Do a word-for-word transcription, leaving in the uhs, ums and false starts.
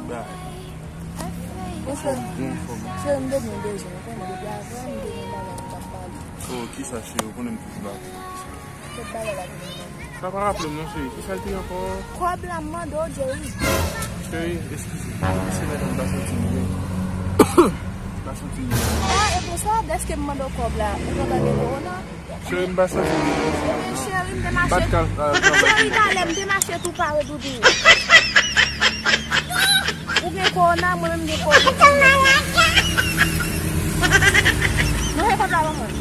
Bay. Anfèy. Fò m bon, fò m. Cheri, m te gen bezwen, ou konnen, depi avan, m te gen bagay m t ap pale. Oh, kisa, cheri? Ou konnen m toujou la pou ou. Kot bagay la te gen? Sa pa raple m non, cheri. Kisa l te ye ankò? Kòb la m mande w, Jerry. Cheri, eskize. Se mèt m pa santi m byen. M pa santi m byen. Ah, e pou sa, dèske m mande w kòb la, ou gentan gen kowona? Cheri, m pa santi m byen. Ebyen, cheri, m te mache. Bat kal, ah, cheri, talè, m te mache tou pare doudou. Ou gen kowona, mwen menm gen kowona. Mwen gen kòb la, ban mwen.